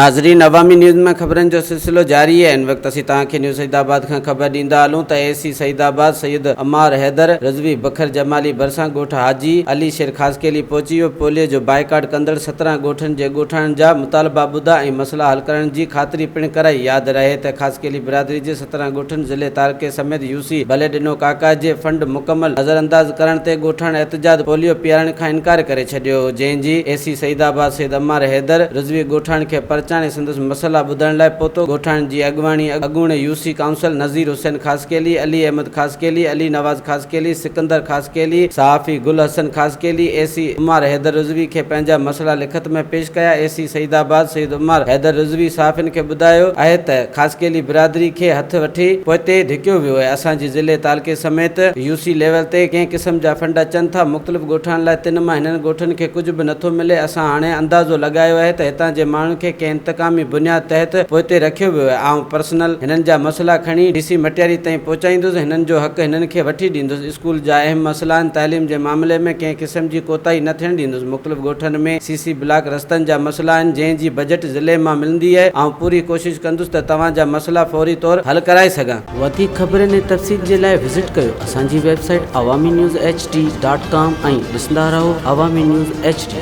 ناظرين عوامي نيوز ۾ خبرن جو سلسلو جاري آهي هن وقت اسين توهان کي نيو سعيد آباد کان خبر ڏيندا هلون ته اي سي سعيد آباد سيد عمار حيدر رضوي بکر جمالي ڀرسان ڳوٺ حاجي علي شير خاصخيلي پهچي ويو پوليو جو بائيڪاٽ ڪندڙ 17 ڳوٺن جي ڳوٺاڻن جا مطالبا ٻڌا ۽ مسئلا حل ڪرڻ جي خاطري پڻ ڪرائي ياد رهي ته خاصخيلي برادري جي 17 ڳوٺن ضلعي تعلقي سميت يو سي ڀلي ڏنو ڪاڪا جي فنڊ مڪمل نظرانداز ڪرڻ تي ڳوٺاڻن احتجاج پوليو پيارڻ کان انڪار ڪري ڇڏيو هو جنهن جي اي سي سعيد آباد سيد عمار حيدر رضوي ڳوٺاڻن کي پرچاڻي سندس مسئلا ٻڌڻ لاء پهتو ڳوٺاڻن جي اڳواڻي اڳوڻي U C council Nazir Hussain Khaskheli Ali Ahmed Khaskheli Ali Nawaz Khaskheli Sikandar Khaskheli صحافي گل حسن خاصخيلي اي سي عمار حيدر رضوي کي پنهنجا مسئلا لکت ۾ پيش ڪيا اي سي سعيد آباد سيد عمار حيدر رضوي صحافين کي ٻڌايو آهي ته خاصخيلي برادري کي هٿ وٺي پوئتي ڌڪيو ويو آهي اسان جي ضلعي تعلقي سميت يو سي ليول تي ڪنهن قسم جا فنڊ اچن ٿا مختلف ڳوٺاڻن لاء تن مان هنن ڳوٺن کي ڪجهه به نٿو ملي اسان هاڻي اندازو لڳايو آهي ته هتان جي ماڻهن کي ڪنهن انتقامي بنياد تحت پوئتي رکيو ويو آهي آئون پرسنل هنن جا مسئلا کڻي ڊي سي مٽياري تائين پهچائيندس هنن جو حق هنن کي وٺي ڏيندس اسڪول جا اهم مسئلا آهن تعليم جي معاملي ۾ ڪنهن قسم جي ڪوتاهي نه ٿيڻ ڏيندس مختلف ڳوٺن ۾ سي سي بلاڪ رستن جا مسئلا آهن جنهن جي بجيٽ ضلعي مان ملندي آهي آئون پوري ڪوشش ڪندس ته توهان جا مسئلا فوري طور حل ڪرائي سگهان. وڌيڪ خبرن ۽ تفصيل جي لاء وزٽ ڪيو اسان جي website Awami news H D dot com ۽ ڏسندا رهو عوامي نيوز ايڇ ڊي.